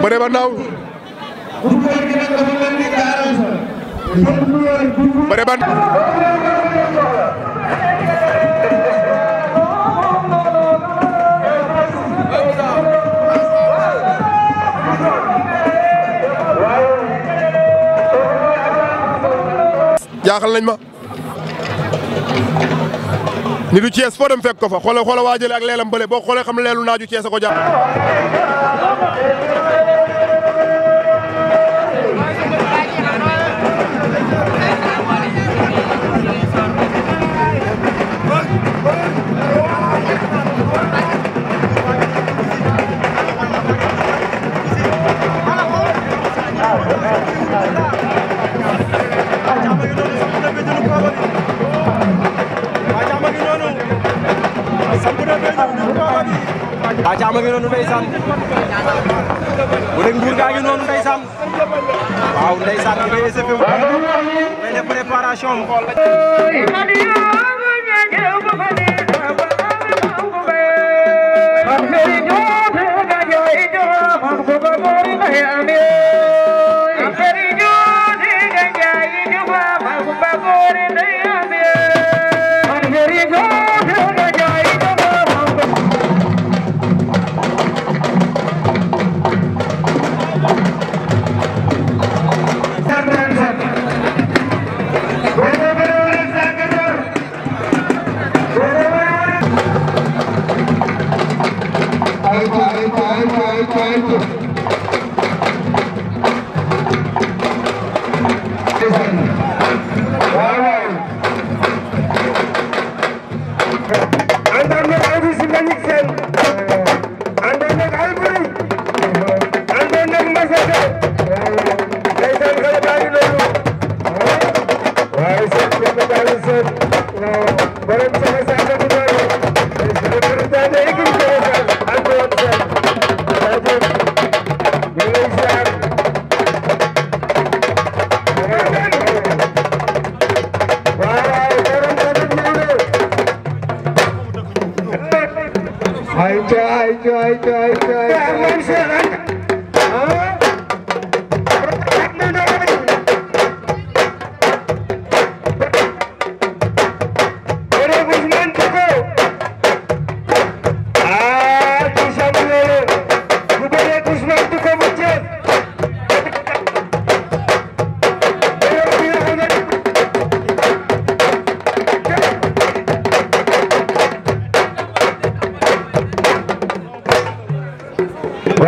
bëre ba ndaw bëre ba jaaxal nañ ma ni du Thiès foo dem fekk ko fa xoola waa jële ak leelam bële boo xoolee xam leelu naaju Thiès a ko jàpp waa Caama ngi noonu ndeysaan bu dee nguur gaa ngi noonu ndeysaan waaw ndeysaan ñu ngi SFM day def préparation mu xool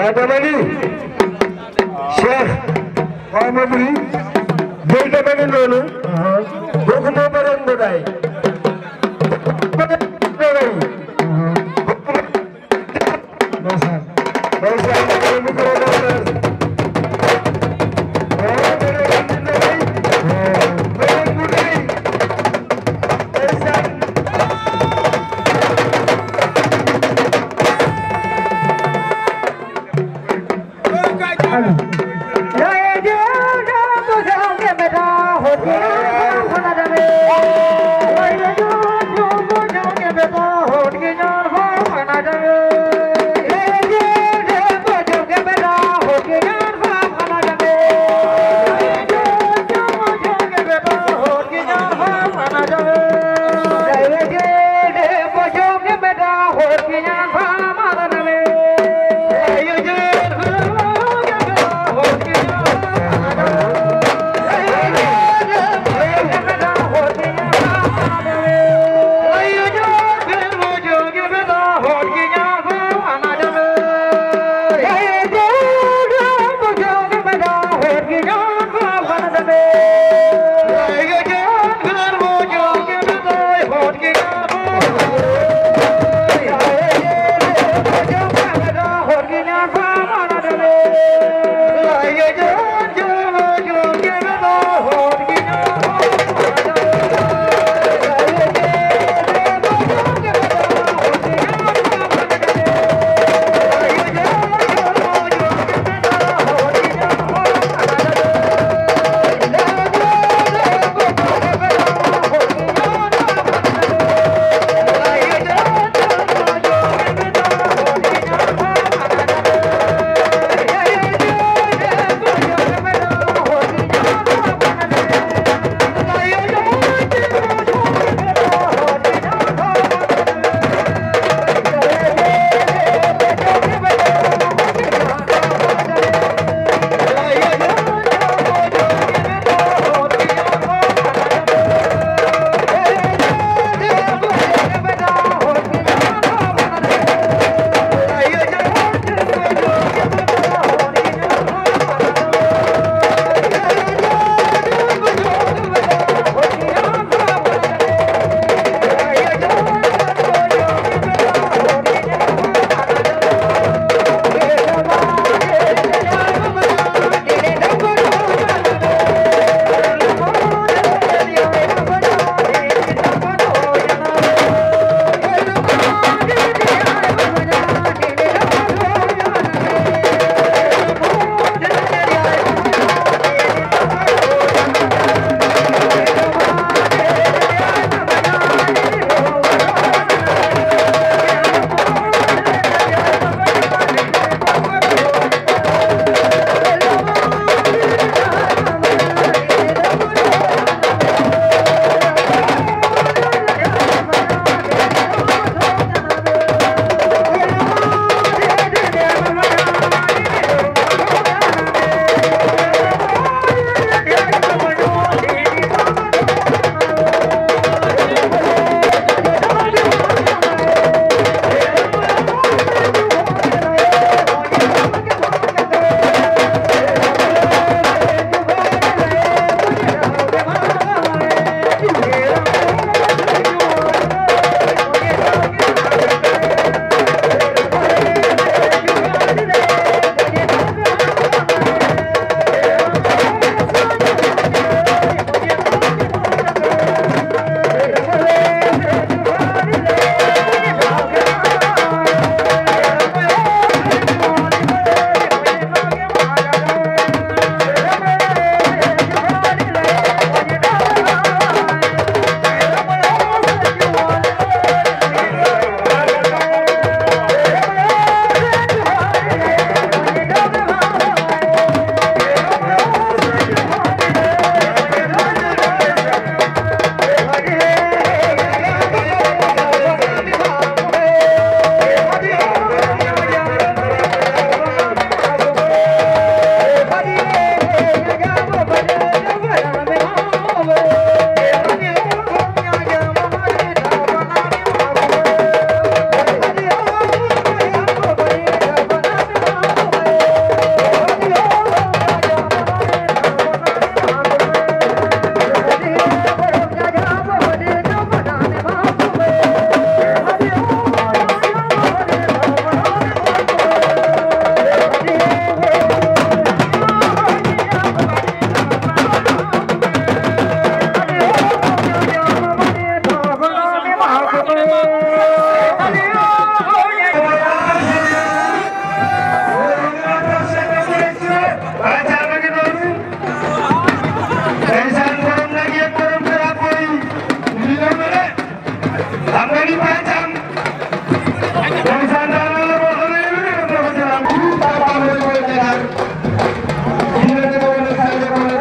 waaw dama ni Cheikh waaw ma buri jël dama ni noonu kooku moo bëreeg Mbodaj xam nga ni Paytan ndeysaan daal la boo xam ne lu nekk dafa jëlaat papa la koy tegal ñu ne dama wala sa ko la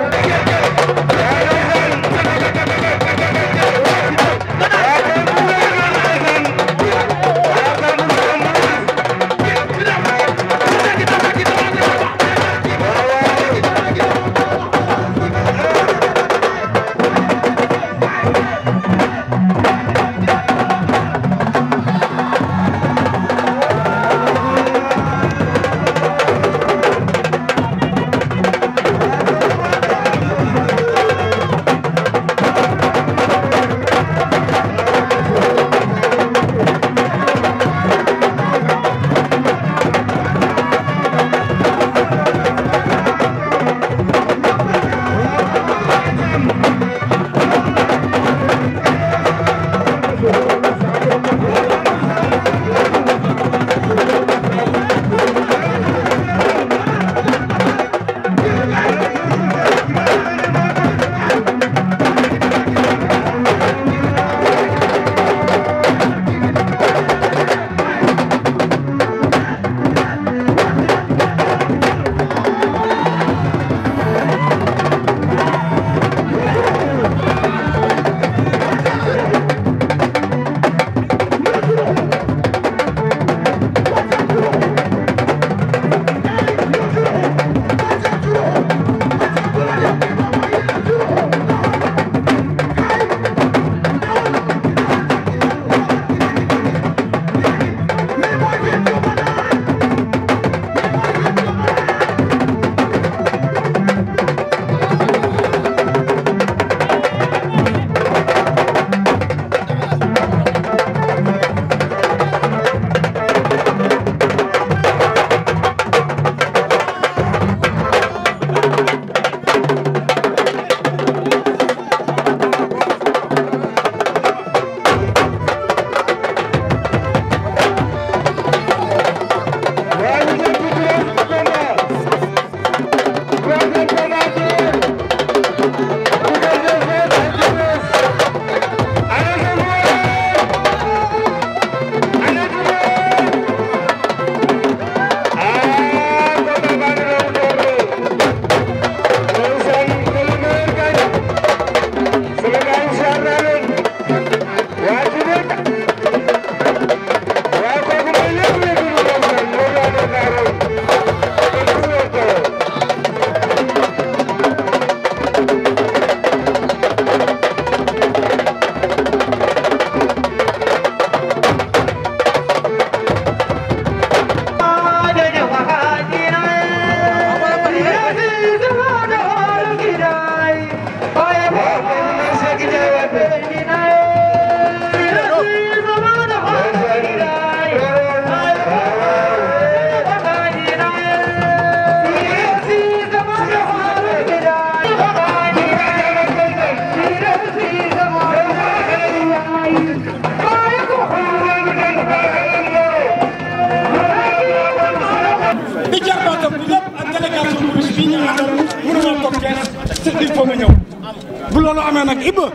bu loolu amee nag Iba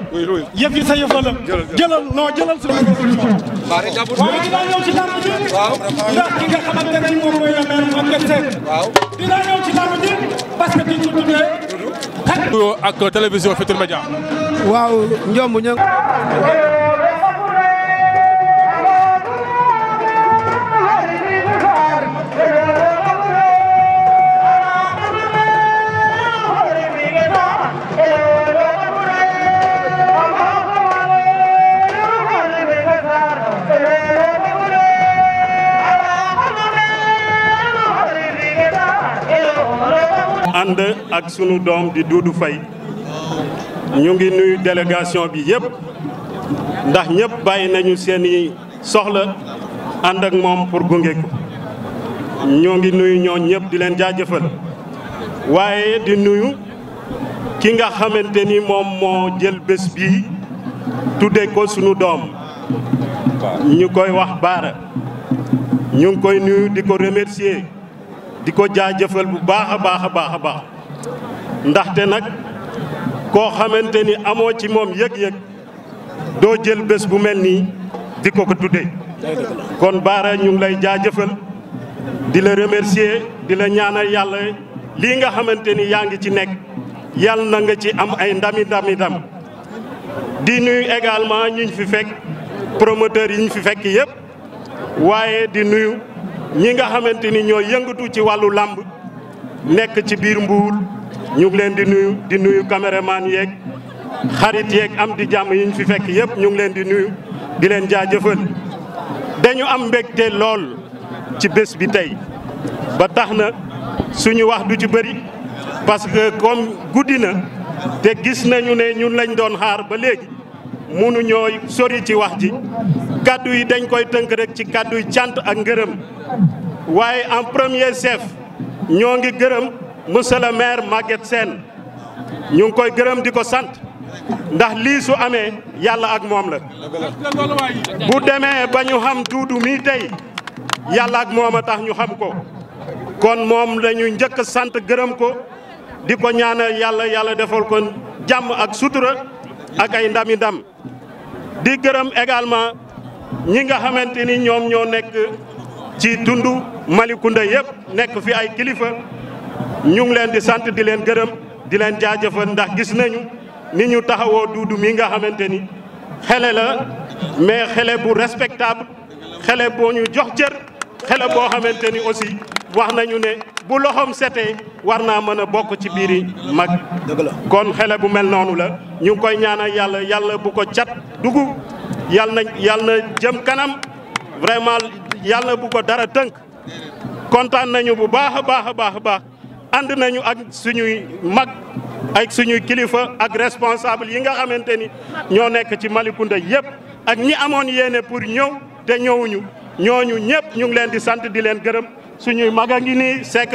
yëf yi sa yëf la jëlal non jëlal si waaw dinaa ñëw ci làmb ji ndax ki nga xamante ne moom mooy le maire Maguette Sène dinaa ñëw ci làmb ji parce que diñ ko tuddee ak télévision Futurs Médias waaw njomb ñu ànd ak sunu doom di Doudou Faye ñu ngi nuyu délégation bi yëpp ndax ñëpp bàyyi nañu seeni soxla ànd ak moom pour gunge ko ñoo ngi nuyu ñoo ñëpp di leen jaajëfal waaye di nuyu ki nga xamante ni moom moo jël bés bii tudde ko sunu doom ñu koy wax Baara ñu ngi koy nuyu di ko remercier di ko jaajëfal bu baax a baax a baax a baax ndaxte nag koo xamante ni amoo ci moom yëg-yëg doo jël bés bu mel nii di ko tuddee kon Bara ñu ngi lay jaajëfal di la remercier di la ñaanal yàlla lii nga xamante ni yaa ngi ci nekk yàlla na nga ci am ay ndam di nuyu également ñi ñu fi fekk promoteurs yi ñu fi fekk yëpp waaye di nuyu ñi nga xamante ni ñoo yëngatu ci wàllu làmb nekk ci biir Mbuur ñu ngi leen di nuyu caméraman yeeg xarit yeeg am di jàmm yi ñu fi fekk yëpp ñu ngi leen di nuyu di leen jaajëfal dañu am mbégte lool ci bés bi tey ba tax na suñu wax du ci bëri parce que comme guddi na te gis nañu ne ñun lañ doon xaar ba léegi munu ñooy sori ci wax ji kaddu yi dañ koy tënk rek ci kaddu yi cant ak ngërëm waaye en premier chef ñoo ngi gërëm monsieur le maire Maguette Sène ñu ngi koy gërëm di ko sant ndax lii su amee yàlla ak moom la bu demee ba ñu xam Doudou mii tey yàlla ak moom a tax ñu xam ko kon moom lañu njëkk sant gërëm ko di ko ñaanal yàlla defal ko jàmm ak sutura ak ay ndam di gërëm également ñi nga xamante ni ñoom ñoo nekk ci tundu Malicounda yëpp nekk fi ay kilifa ñu ngi leen di sant di leen gërëm di leen jaajëfal ndax gis nañu ni ñu taxawoo Doudou mi nga xamante ni xele la mais xele bu respectable xele boo ñu jox cër xele boo xamante ni aussi wax nañu ne bu loxoom setee war naa mën a bokk ci biiri mag kon xele bu mel noonu la ñu ngi koy ñaanal yàlla bu ko cat dugg yàlla na jëm kanam vraiment yàlla bu ko dara tënk kontaan nañu bu baax a baax ànd nañu ak suñuy mag ak suñuy kilifa ak responsable yi nga xamante ni ñoo nekk ci Malicounda yëpp ak ñi amoon yéene pour ñëw te ñëwuñu ñooñu ñëpp ñu ngi leen di sant di leen gërëm suñuy mag a ngi nii c'est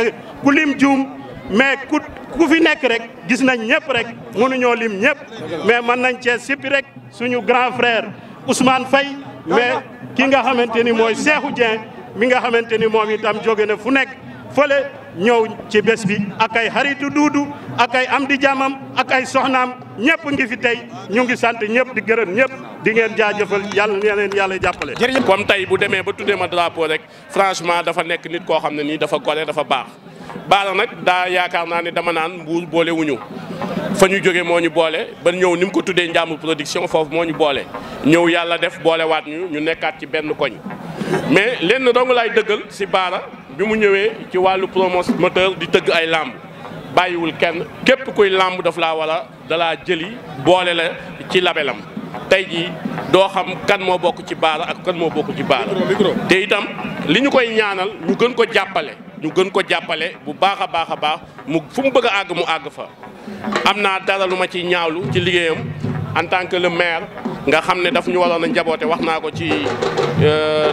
ku lim juum mais ku fi nekk rek gis nañ ñëpp rek mënuñoo lim ñëpp mais mën nañ cee sippi rek suñu grand frère Ousmane Faye mais ki nga xamante ni mooy Cheikhou Dieng mi nga xamante ni moom itam jóge na fu nekk fële ñëw ci bés bi ak ay xaritu Doudou ak ay am di jàmmam ak ay soxnaam ñëpp ngi fi tey ñu ngi sant ñëpp di gërëm ñëpp di ngeen jaajëfal yàlla na leen yàlla jàppale. comme tey bu demee ba tuddee ma drapeau rek franchement dafa nekk nit koo xam ne nii dafa gore dafa baax Bara nag daa yaakaar naa ne dama naan Mbuur boole wuñu fa ñu jógee moo ñu boole ba ñëw ni mu ko tuddee Njàmbur production foofu moo ñu boole ñëw yàlla def boolewaat ñu nekkaat ci benn koñ mais lenn dong laay dëggal si Bara bi mu ñëwee ci wàllu promoteur di tëgg ay làmb bàyyiwul kenn képp kuy làmb daf laa war a dalaa jëli boole la ci labelam tey jii doo xam kan moo bokk ci Bara ak kan moo bokk ci Bara te itam li ñu koy ñaanal ñu gën ko jàppale bu baax a baax mu fu mu bëgg a àgg mu àgg fa am naa dara lu ma ci ñaawlu ci liggéeyam en tant que le maire nga xam ne daf ñu waroon a njaboote wax naa ko ci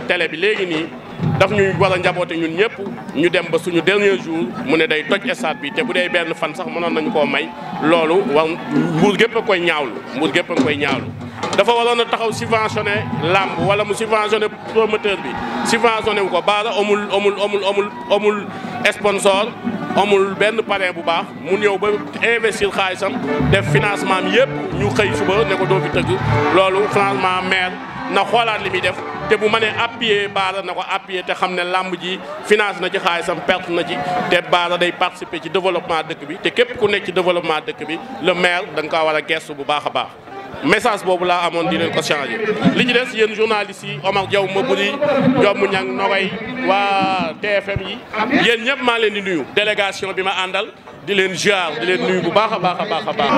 télé bi léegi nii daf ñu war a njaboote ñun ñëpp ñu dem ba suñu dernier jour mu ne day toj stade bi te bu dee benn fan sax mënoon nañu koo may loolu war Mbuur gépp a koy ñaawlu dafa waroon a taxaw subventionné làmb wala mu subventionné promoteur bi subventionné wu ko Bara amul sponsor amul benn parrain bu baax mu ñëw ba investir xaalisam def financement mi yëpp ñu xëy suba ne ko doo fi tëgg loolu franchement maire na xoolaat li muy def te bu mënee appuyer Bara na ko appuyer te xam ne làmb ji finance na ci xaalisam perte na ci te Bara day participer ci développement dëkk bi te képp ku nekk ci développement dëkk bi le maire da nga kaa war a gestu bu baax a baax message boobu laa amoon di leen ko changé li ci des yéen journalistes yi Omar Diaw Maboury Diom Niang Nogoy waa TFM yi yéen ñëpp maa leen di nuyu délégation bi ma àndal di leen ziar di leen nuyu bu baax a baax a baax a baax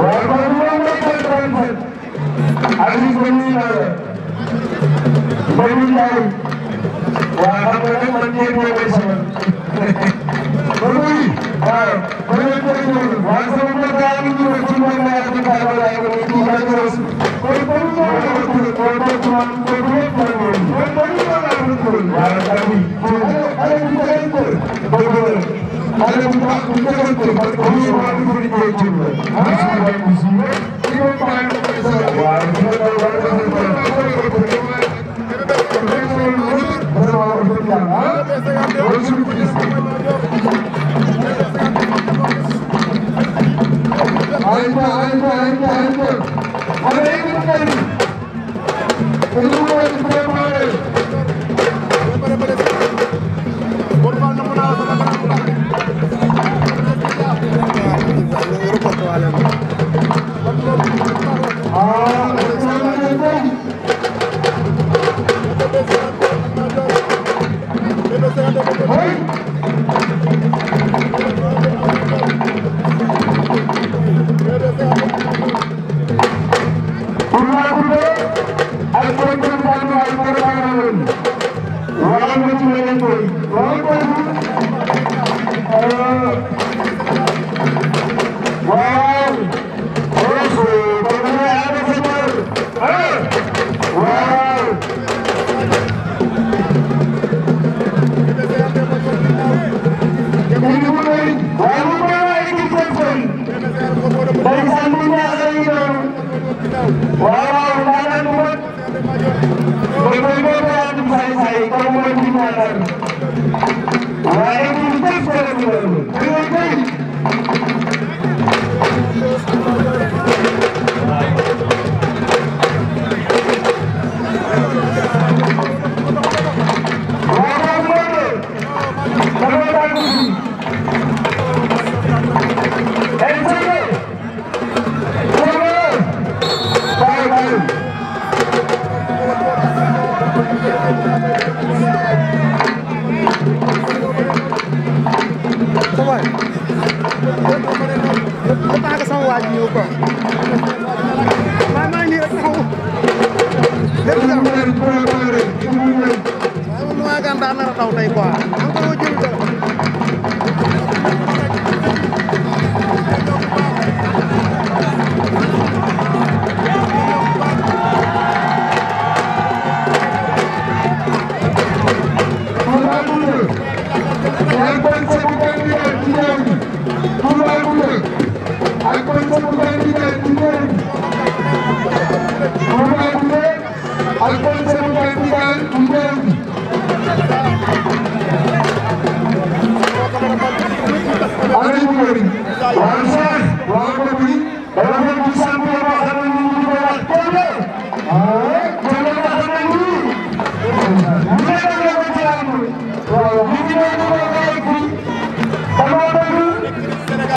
Ayo, Modou Ndiaye waaw xam nga nag man kii mooy may sama Modou yi waaw ma leen koy ñëw waaw sama mbokk yaa ngi ñëw ci moom laa ci bàyyi wala ay wala ci ma ñëw kon kon mo ko ko ko man ko ko man kon kon mo la ko ko waaw tammi ala bu ko ko ko ko ala bu baax bu ko ko parce que ñu wa ko di ko ci ah ci ko pa waaw ci ko war ko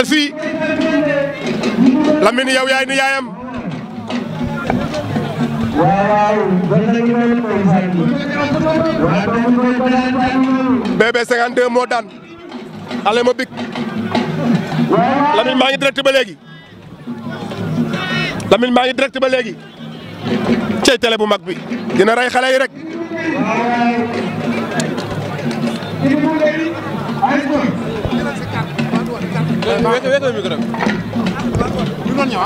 fii Lamine yow yaay ni yaayam BB52 moo daan ale ma bik Lamine maa ngi direct ba léegi Lamine maa ngi direct ba léegi cey télé bu mag bi dina rey xale yi rek weto micro ñu non ñëw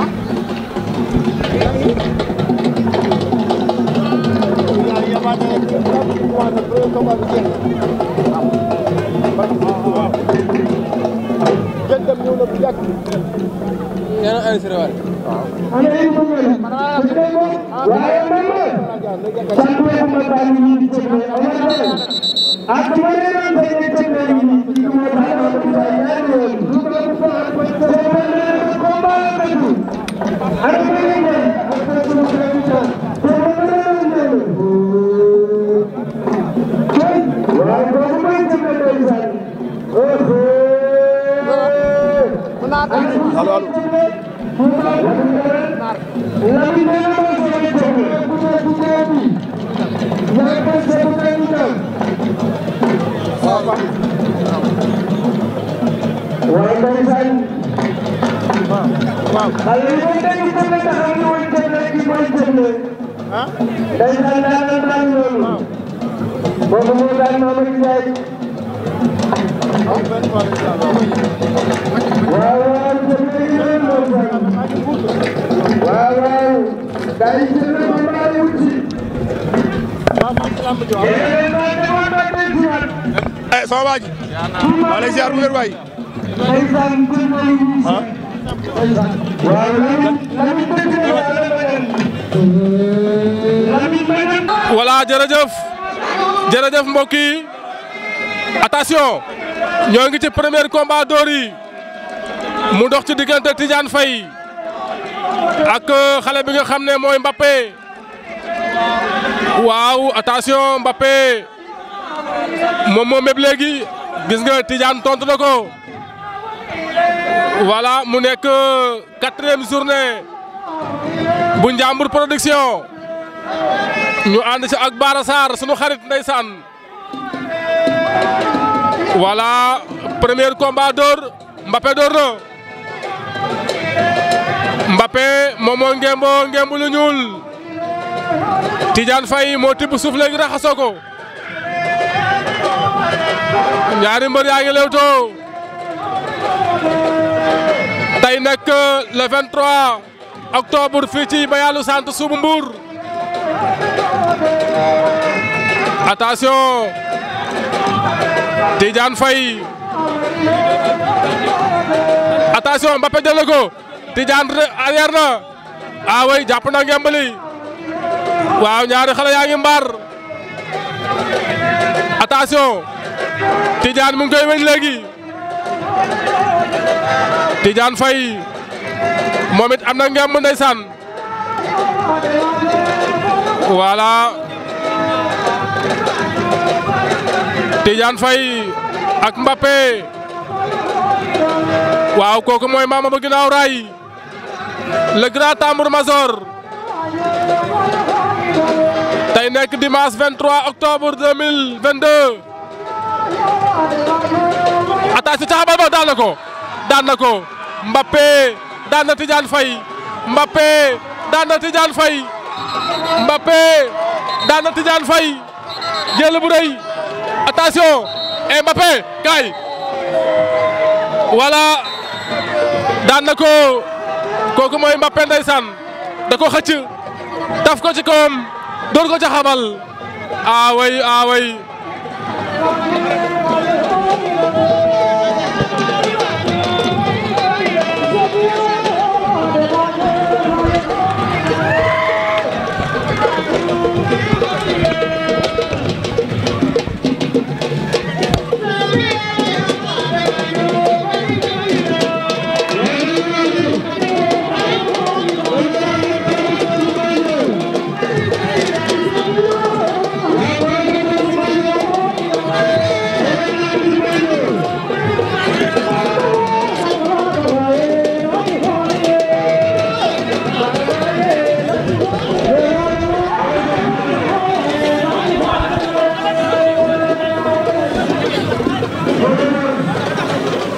boobu moo daan Mamadou Ndiaye waaw waaw waaw day jël na mbaay wuti sama waa ji maa lay ziar bu wér waay voilà jërëjëf mbokk yi attention ñoo ngi ci premier combat d'or yi mu dox ci diggante Tidiane Faye ak xale bi nga xam ne mooy Mbappé waaw attention Mbappé moom moo méb léegi gis nga Tidiane tontu na ko voilà mu nekk 4e journée bu Njambur production ñu ànd ci ak Bara Sarr sunu xarit ndeysaan voilà premier combat d'or Mbappé door na Mbappé moom moo ngemb lu ñuul Tidiane Faye moo tibb suuf léegi raxasoo ko ñaari mbër yaa ngi lewtoo tey nekk le 23 octobre fii ci Bayalou Centre Soubou Mbour attention Tidiane Faye attention Mbappé jël na ko Tidiane arrière na ah way jàpp na ngembali waaw ñaari xale yaa ngi mbaar attention Tidiane mu ngi koy weñ léegi Tidiane Faye moom it am na ngemb ndeysaan voilà Tidiane Faye ak Mbappé waaw kooku mooy Mama ba ginnaaw raay le grand tambour major tey nekk dimanche 23 octobre 2022 attention caxabal ba daan na ko Mbappé daan na Tidiane Faye Mbappé daan na Tidiane Faye Mbappé daan na Tidiane Faye jël bu rëy attention et Mbappé kay voilà daan na ko kooku mooy Mbappé ndeysaan da ko xëcc taf ko ci kawam door ko ca xabal away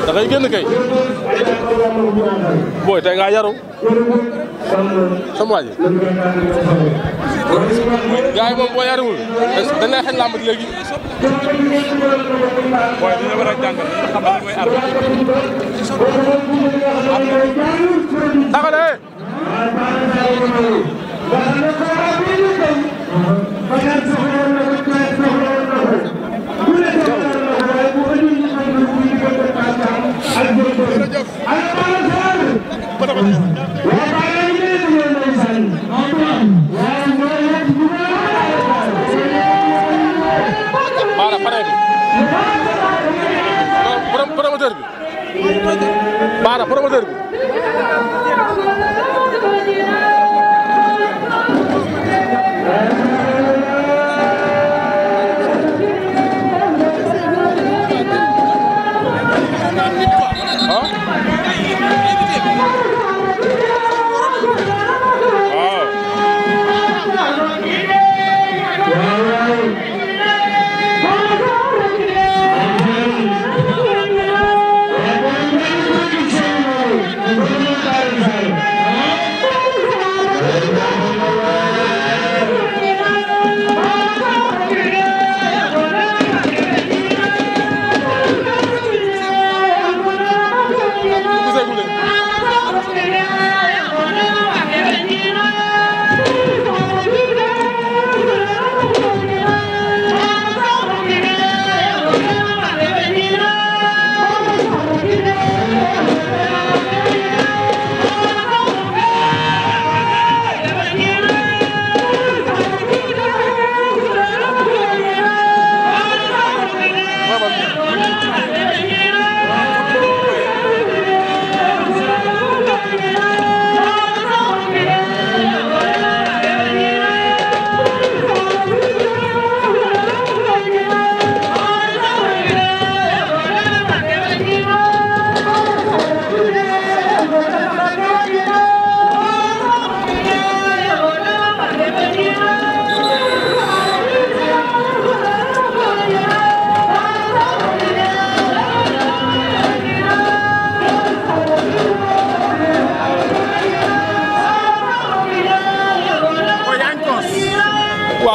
da ngay génn kay booy tey nga yaru sama waa ji gars yi moom boo yaruwul dañ lay xañ làmb ji léegi booy dina war a jàngal xamal li mooy ar taxale Bara pare bi promoteur bi Bara promoteur bi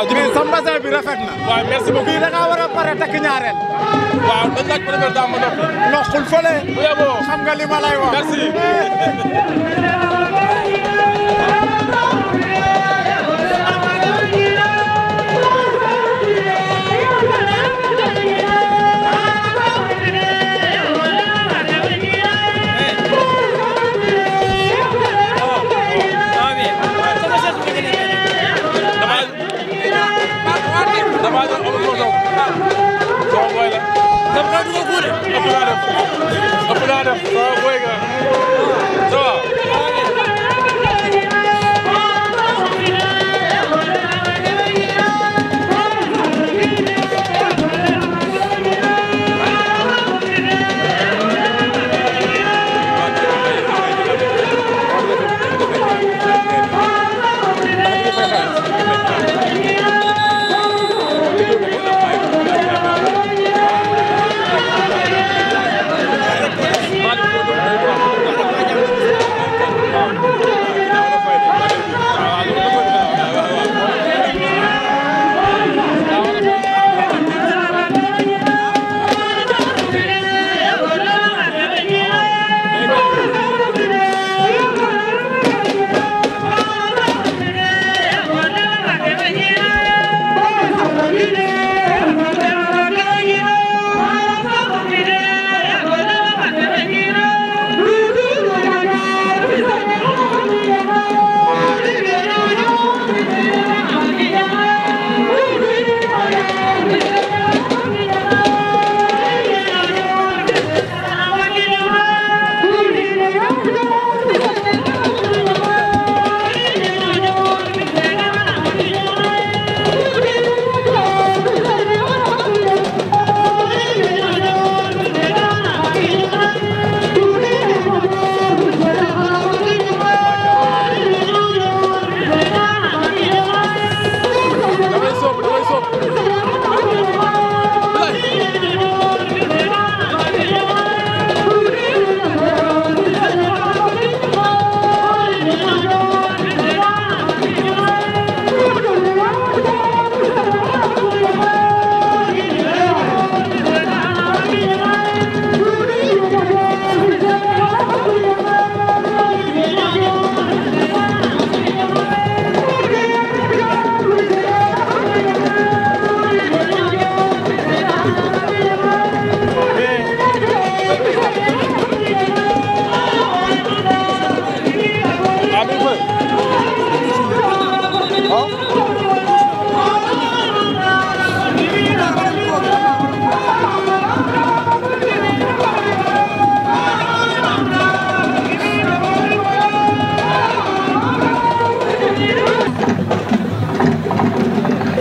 waaw mais sa mbasin bi rafet na. waaw merci beaucoup. bii da ngaa war a pare takk ñaareel. waaw dañ laaj première dame ma noppi. loxul fële. bu yeboo xam nga li ma lay wax. merci.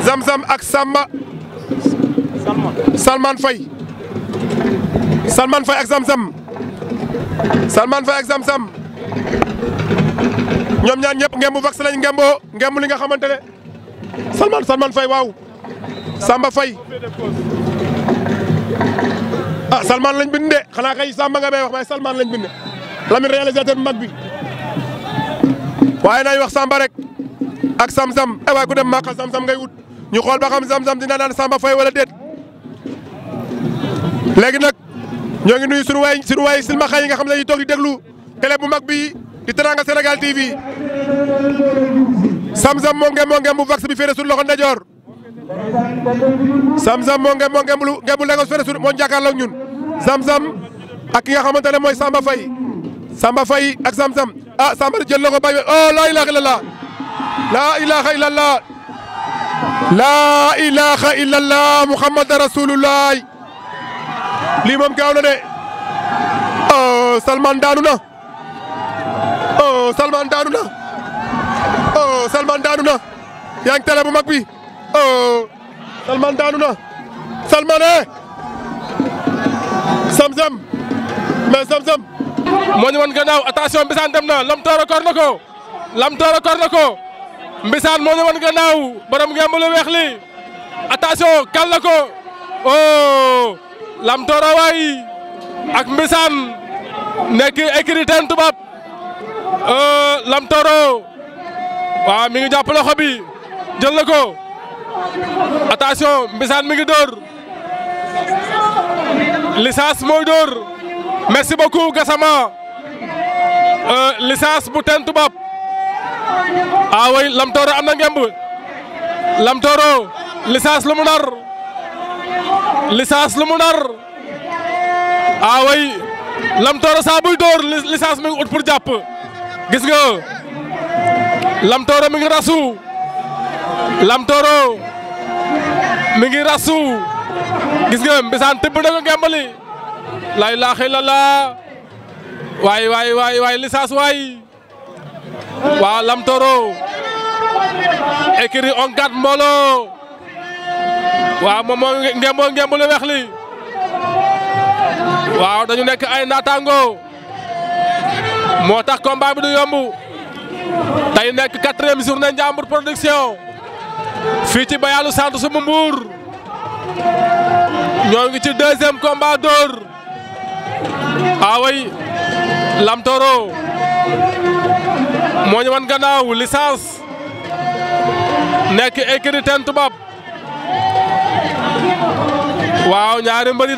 Zamzam ak Salman Faye ak Zamzam ñoom ñaar ñëpp ngembu vax lañ ngembu li nga xamante ne Salman Faye waaw Samba Faye ah Salman lañ bind de xanaa kay Samba nga may wax waaye Salman lañ bind Lamine réalisateur bu mag bi waaye nañ wax Samba rek ak Zamzam waaye ku dem Màkka Zamzam ngay wut ñu xool ba xam Zamzam dina daan Samba Faye wala déet léegi nag ñoo ngi nuyu sunu waay silmaxa yi nga xam ne dañuy toog di déglu télé bu mag bi di Teranga Sénégal TV Zamzam moo ngem bu vax bi féere suñu loxo ndajoor Zamzam moo ngem bu Lagos féere suñu moo jàkkaarloog ñun Zamzam ak ki nga xamante ne mooy Samba Faye ak Zamzam ah Samba jël na ko bay oh laa ilaha illallah laa ilaha illallah Muhammad rasulullah lii moom gaaw na de oh Salman daanu na yaa ngi télé bu mag bi oh Salman daanu na Zamzam mais Zamzam moo ñu wan gannaaw attention Mbissane dem na Lam Tooro kor na ko Mbissane moo ñu wan gannaaw borom ngemb lu weex li attention kal na ko oh Lam Tooro waay ak Mbissane nekk écrit teen tubaab Lam Tooro waaw mi ngi jàpp loxo bi jël na ko attention Mbissane mi ngi dóor licence mooy dóor merci beaucoup Gassama licence bu Teen Toubab ah way Lam Toro am na ngemb Lam Toro licence lu mu nar licence lu mu nar ah way Lam Toro saa buy dóor licence mi ngi ut pour jàpp gis nga Lam Toro mi ngi rasu Lam Toro mi ngi rasu gis nga Mbissane tibb na ko ngembali la ilaha illallah waay licence waay waa Lam Toro écrit on 4 Mbolo waaw moom moo ngemboo lu weex li waaw dañu nekk ay naataango moo tax combat bi du yomb tey nekk 4e journée Ndiambour production fii ci Bayalu centre su Mbour ñoo ngi ci 2e combat d'or away Lam Toro moo ñu wan gannaaw licence nekk écurie Teen Toubab waaw ñaari mbër yi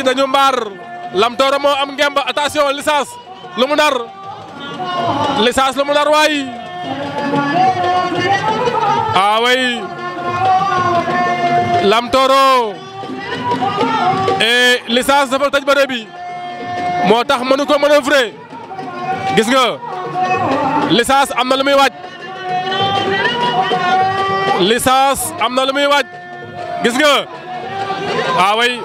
dañu mbaar Lam Toro moo am ngemb attention licence lu mu nar licence lu mu nar waay away Lam Toro et licence dafa tëj bëre bi moo tax mënu ko manœuvrer gis nga licence am na lu muy waaj licence am na lu muy waaj gis nga away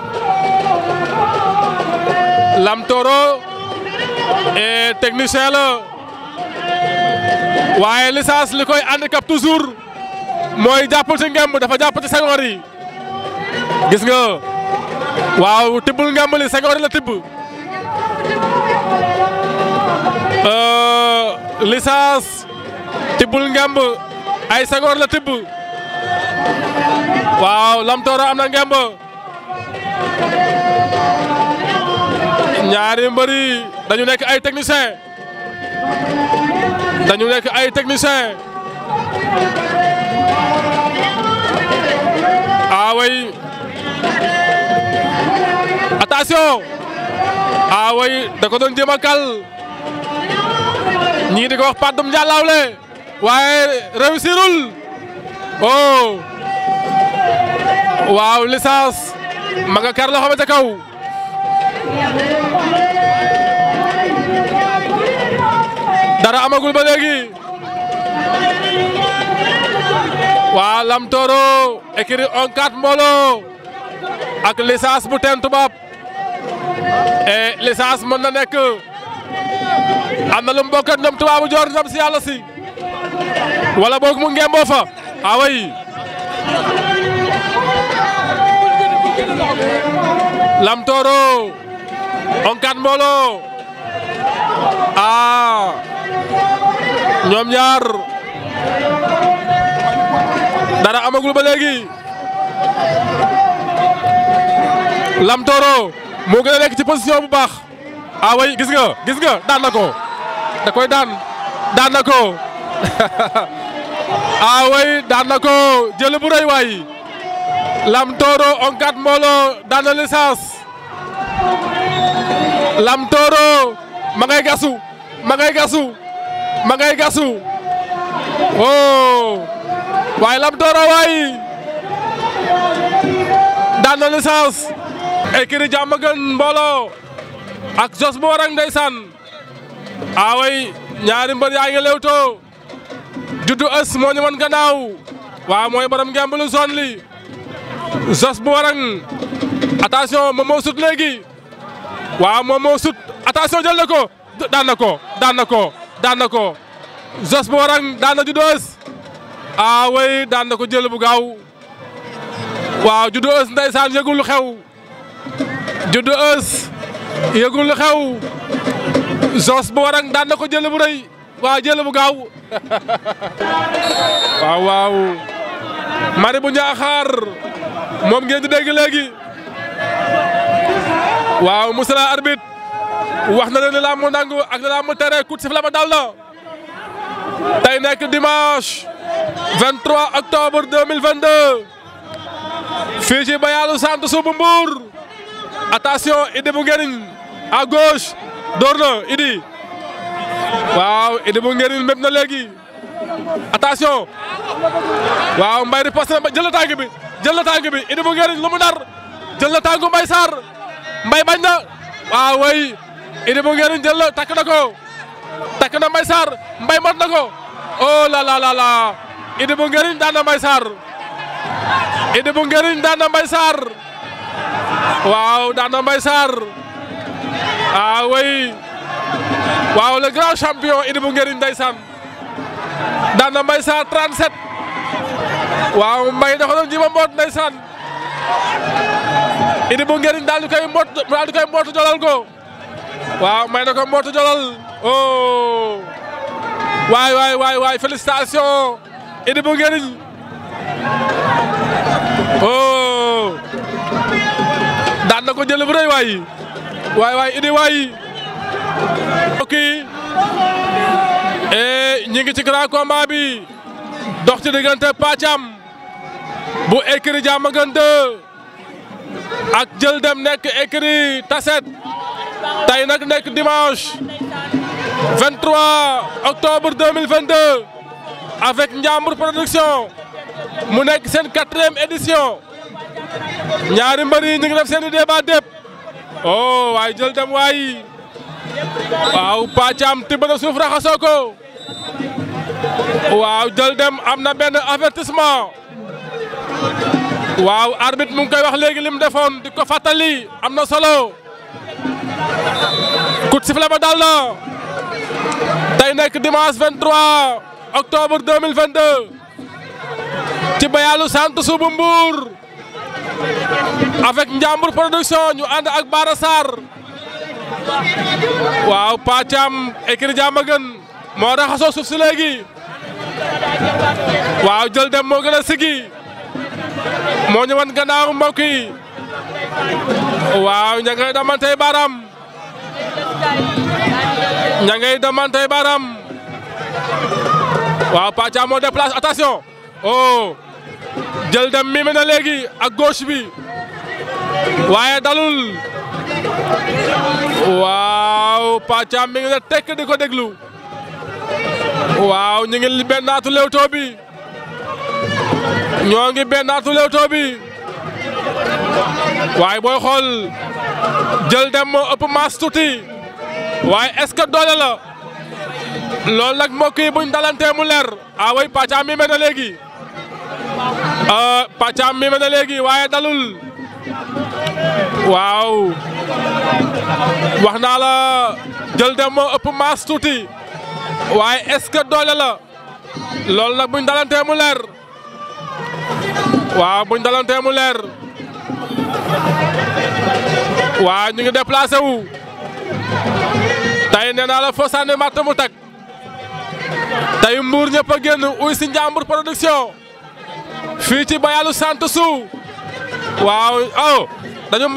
Lam Toro et technicien la waaye licence li koy handicap toujours mooy jàppal ci ngemb dafa jàpp ci sengoor yi gis nga waaw tibbul ngemb li sengoor yi la tibb licence tibbul ngemb ay sengoor la tibb waaw Lam Toro am na ngemb ñaari mbëri dañu nekk ay technicien away attention away da ko doon jéem a kal ñii di ko wax Padoum Ndialawle waaye réussirul oh waaw licence ma nga kar loxo ba ca kaw dara amagul ba léegi waa Lam Toro écurie on 4 Mbolo ak licence bu Teen Toubab et licence mën na nekk am na lu mu bokk ak ñoom tubaabu joor ndam si yàlla si wala boog mu ngemboo fa away Lam Toro on 4 Mbolo ñoom ñaar dara amagul ba léegi Lam Toro moo gën a nekk ci position bu baax way gis nga daan na ko da koy daan na ko way daan na ko jël bu rëy waay Lam Toro on 4 Mbolo daan na licence Lam Toro ma ngay gasu oh waaye Lam Toro waay daan na licence écurie Diamaguène Mbolo ak Jos bu Warang ndeysaan away ñaari mbër yaa ngi lewtoo juddu ës moo ñu wan gannaaw waaw mooy borom ngemb lu zone li Jos bu Warang attention moom moo sut léegi waaw moom moo sut attention jël na ko daan na ko Jos bu Warang daan na juddu ës way daan na ko jël bu gaaw waaw juddu ës ndeysaan yëgul lu xew juddu ës yëgul lu xew Jos bu Warang daan na ko jël bu rëy waaw jël bu gaaw waaw mari bu Njaaxaar moom ngeen di dégg léegi waaw monsieur l'arbitre wax na leen ne laa mu nangu ak la mu tere coup de sifflet ba dal na tey nekk dimanche 23 octobre 2022 fii ci Bayaalu Centre Sou bu Mbour. Attention Idy bu Ngeriñ à gauche door na Idy waaw Idy bu Ngeriñ mépp na léegi attention waaw Mbaye riposte na jël na tànk bi Idy bu Ngeriñ lu mu nar jël na tànku Mbaye Sarr Mbaye bañ na waaw way Idy bu Ngeriñ jël na takk na Mbaye Sarr Mbaye mot na ko oh la la la la Idy bu Ngeriñ daan na Mbaye Sarr Idy bu Ngeriñ daan na Mbaye Sarr waaw daan na Mbaye Sarr ah way waaw le grand champion Idy bu Ngeriñ ndeysaan daan na Mbaye Sarr 37 waaw Mbaye dafa doon jéem a mboot ndeysaan Idy bu Ngeriñ daal di koy mbootu jolal ko waaw may na ko mbootu jolal oh waay félicitations Idy bu Ngeriñ oh daan na ko jël bu rëy waay Idy waay ok ñi ngi ci grand combat bi dox ci diggante Pathiam bu écurie Diamaguène 2 ak Jël Dem nekk écurie Tasset tey nag nekk dimanche 23 octobre 2022 avec Njambur production mu nekk seen 4e édition ñaari mbër yi ñu ngi def seen i débat dépp oh waaye Jël Dem waay waaw Pathiam tibb na suuf raxasoo ko waaw Jël Dem am na benn avertissement waaw arbitre mu ngi koy wax léegi lim defoon di ko fàttali am na solo coup de sifflet ba dal na tey nekk dimanche 23 octobre 2022 ci Bayaalu Centre Sou bu Mbour avec Njambur production ñu ànd ak Bara Sarr waaw Pathiam écurie Diamaguène moo raxasoo suuf si léegi waaw Jël Dem moo gën a sigi moo ñu wan gannaaw mbokk yi waaw ña ngay damantey baram waaw Pathiam moo déplace attention oh Jël Dem mimi na léegi ak gauche bi waaye dalul waaw Pathiam mi ngi ne tekk di ko déglu waaw ñu ngi bennaatu lewtoo bi ñoo ngi bennaatu lewtoo bi waaye booy xool Jël Dem moo ëpp maas tuuti waaye est-ce que doole la loolu nag mbokk yi buñ dalantee mu leer ah way Pathiam mi mel na léegi waaye dalul waaw wax naa la Jël Dem moo ëpp maas tuuti waaye est-ce que doole la loolu nag buñ dalantee mu leer waaw buñ dalantee mu leer waaw ñu ngi déplacé wu tey nee naa la fo sànni matt mu tag tey Mbour ñëpp a génn uy si Njambur production fii ci Bayaalu Centre Sou waaw oh dañu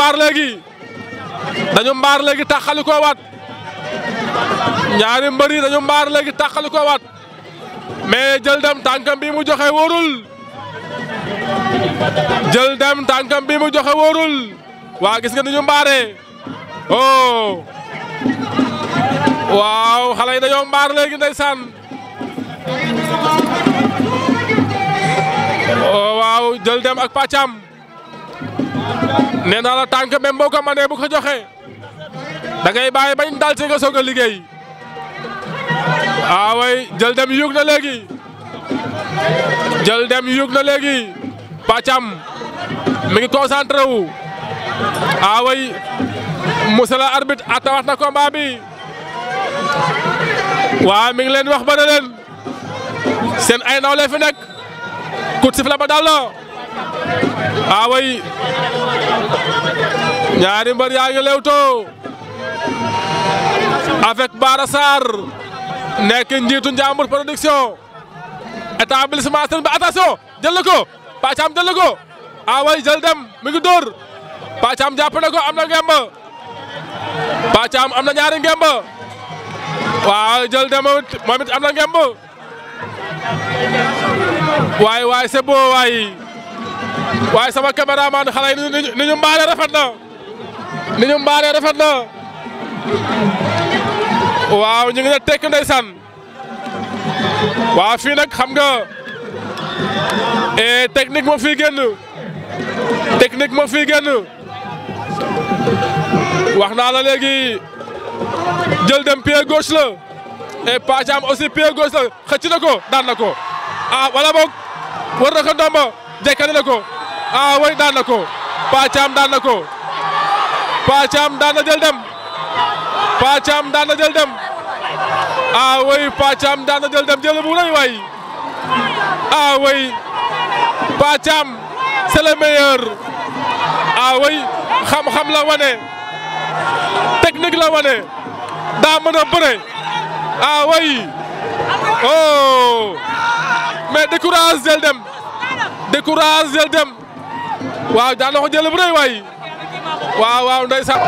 mbaar léegi taxali ko waat ñaari mbër yi dañu mbaar léegi taxali ko waat mais Jël Dem tànkam bi mu joxe wóorul Jël Dem tànkam bi mu joxe wóorul waa gis nga ni ñu mbaaree oh waaw xale yi dañoo mbaar léegi ndeysaan waaw Jël Dem ak Pathiam nee naa la tànk même boo ko mënee bu ko joxe da ngay bàyyi bañ dal ci nga soog a liggéey way Jël Dem yug na léegi Pathiam mi ngi concentré wu way monsieur l'arbitre atawaat na combat bi waaw mi ngi leen wax ba ne leen seen ay nawle fi nekk coup de sifflet ba dal na way ñaari mbër yaa ngi lewtoo avec Bara Sarr nekk njiitu Njambur production établissement seen ba attention jël na ko Pathiam jël na ko way Jël Dem mi ngi dóor Pathiam jàpp na ko am na ngemba Pathiam am na ñaari ngemba waaw Jël Dem moom it am na ngemba waay c'est beau waay sama caméraman xale yi ni ñu mbaale rafet na ni ñu mbaale rafet na waaw ñu ngi ne tekk ndeysaan waaw fii nag xam nga technique moo fii génn technique moo fii génn wax naa la léegi jël dem pied gauche la et Pathiam aussi pied gauche la xëcc na ko daan na ko wala boog war na ko ndomba jekkali na ko way daan na ko Pathiam daan na ko Pathiam daan na jël dem Pathiam daan na jël dem way Pathiam daan na jël dem jël bu rëy waay way Pathiam c'est le meilleur way xam-xam la wane technique la wane daa mën a bëre way oh mais décourage jël dem décourage jël dem waaw daan na ko jël bu rëy waay waaw ndeysaan